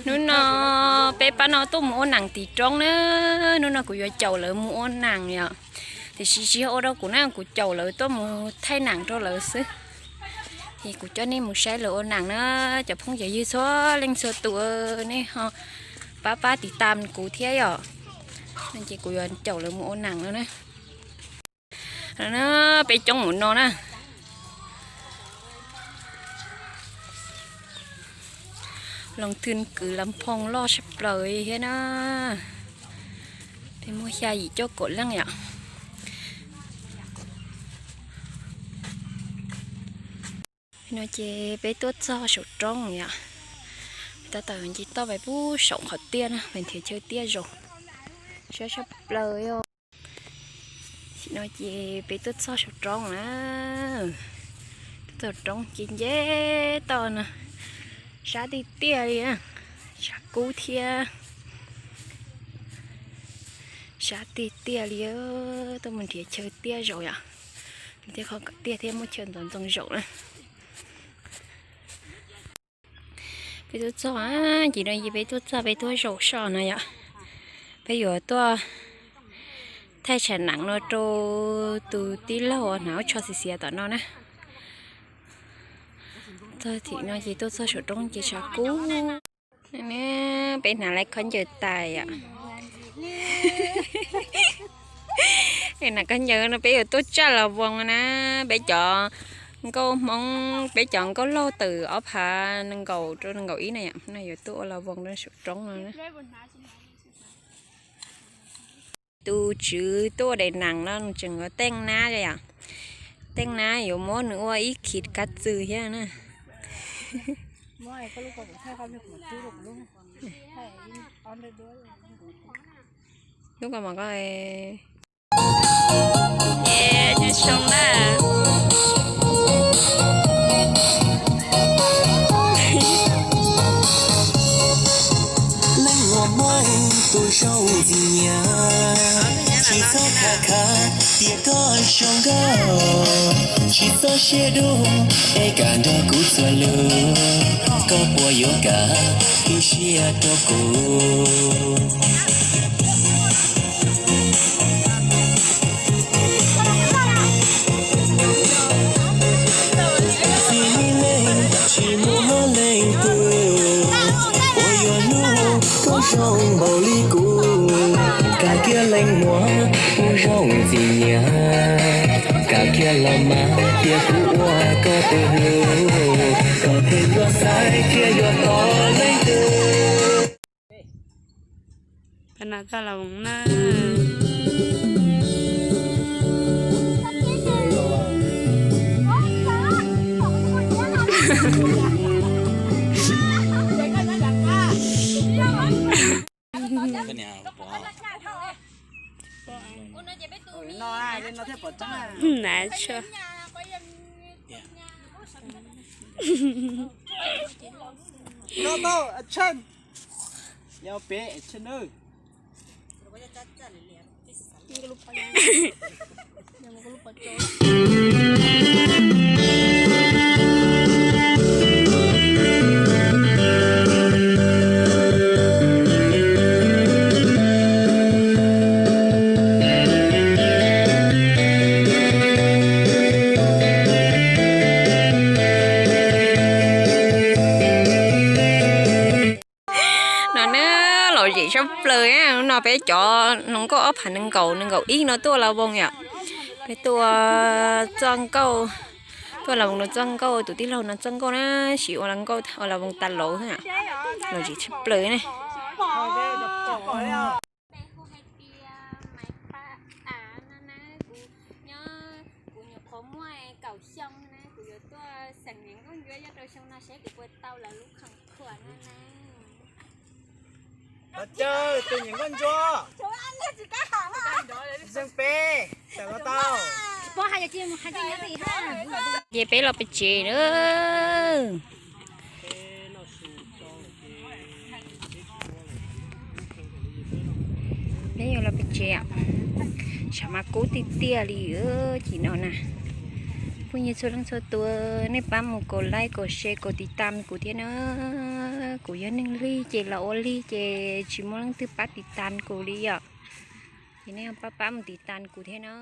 Hnub no peb pab no tuaj mus ua nees tim roob na. Hnub no kuv yuav caum lawv mus ua nees yom. Tiam sis tsis yog ua rau kuv na, kuv caum lawv tuaj mus thaij nees rau lawv xwb. Es kuv coj nej mus saib lawv ua nees na. Cov phooj ywg txhua leej txhua tus, nej ho pab pab tiv tam kuv thiab yom. Ces kuv yuav caum lawv mus ua nees no na. Peb coob mus no na. Loos thwj kwv lam phoos loj sab plaws thiab na. Peb muaj xya yim cuaj kaum leej yom. No ces peb tuaj txog saum roob yom. Tab tom nce toj pais pub saum qhov tiaj na, pais nrhiav chaw tiaj zaum. Sab sab plaws os. Tam no ces peb tuaj txog saum roob na. Tuaj txog roob ces nce toj no. Sab tiag tiag li, tshav kub thiab. Sab tiag tiag li, tuaj mus nrhiav chaw tiaj zaum yom. Thiab qhov kom tiaj thiab muaj chaw ntxoov ntxoo zaum na. Peb tuaj txog, ces no ces peb tuaj txog peb tuaj zaum soj no yom. Peb yuav tuaj thaij tshav nees no rau tus tij laug hnav ua tsho xiav xiav tom no na. Txog tim no ces tuaj txog saum roob ces tshav kub. Peb hnav lawv khaub ncaws tais yom. Hnav khaub ncaws no peb yuav tuaj tsaj los voos na. Peb cov nkauj Hmoob, peb cov nkauj laug tawm ob phav nees nkaum rau nees nkaum ib na yom, no yuav tuaj ua los voos rau saum roob no. Tus tswv tuaj ua daim nees no nws tseem yuav teej nab yom. Teej nab yuav muab nws ua ib khiv kab txwm thiab na. Lub ko mas ko. Leej muam muaj tus zoo ntxim nyiam, tsis txhob khav khav tias koj zoo nkauj, tsis txhob siab dub es kam nrog kuv txuas lus, koj puas yuav kam tu siab rau kuv. Txij li leej tsis muaj leej twg uas yuav hlub koj zoo npaum li kuv. Kab kiag leej muam kuv zoo ntxim nyiam, kab kiag los mas tias kuv ua koj tus hlub, koj thiaj yuav xaiv thiab yuav tau leej twg. Nav tshua. No na, lom zem sab plaws. No peb cov hluas nkauj ob phav nees nkaum nees nkaum ib no tuaj los voos yom. Peb tuaj txoj nkauj, tuaj los voos no txoj nkauj, tus tij laug no txoj nkauj na, sim ua los nkauj ua los voos tas laus xwb. Lom zem sab plaws ne. Kuv nyuam qhuav muaj kaum xyoo na, kuv yuav tuaj xeem niam nkauj ntsuab nyob rau xyoo no seb kuv puas tau lawv lub khoom thuam no na. Los caw tus niam nkauj ntsuab, zeeg peb, tawm los tau. Ces peb los pem tsev na. Peb yuav los pem tsev, tshav mas kub tiag tiag li. Ces no na, Kuv nyiam txhua leej txhua tus, nej pab mus kaum like, kaum share, kaum tiv tam kuv thiab na. Kuv yog neeg lig ces los ua lig ces tsis muaj leej twg pab tiv tam kuv li yom. Ces nej pab pab mus tiv tam kuv thiab na.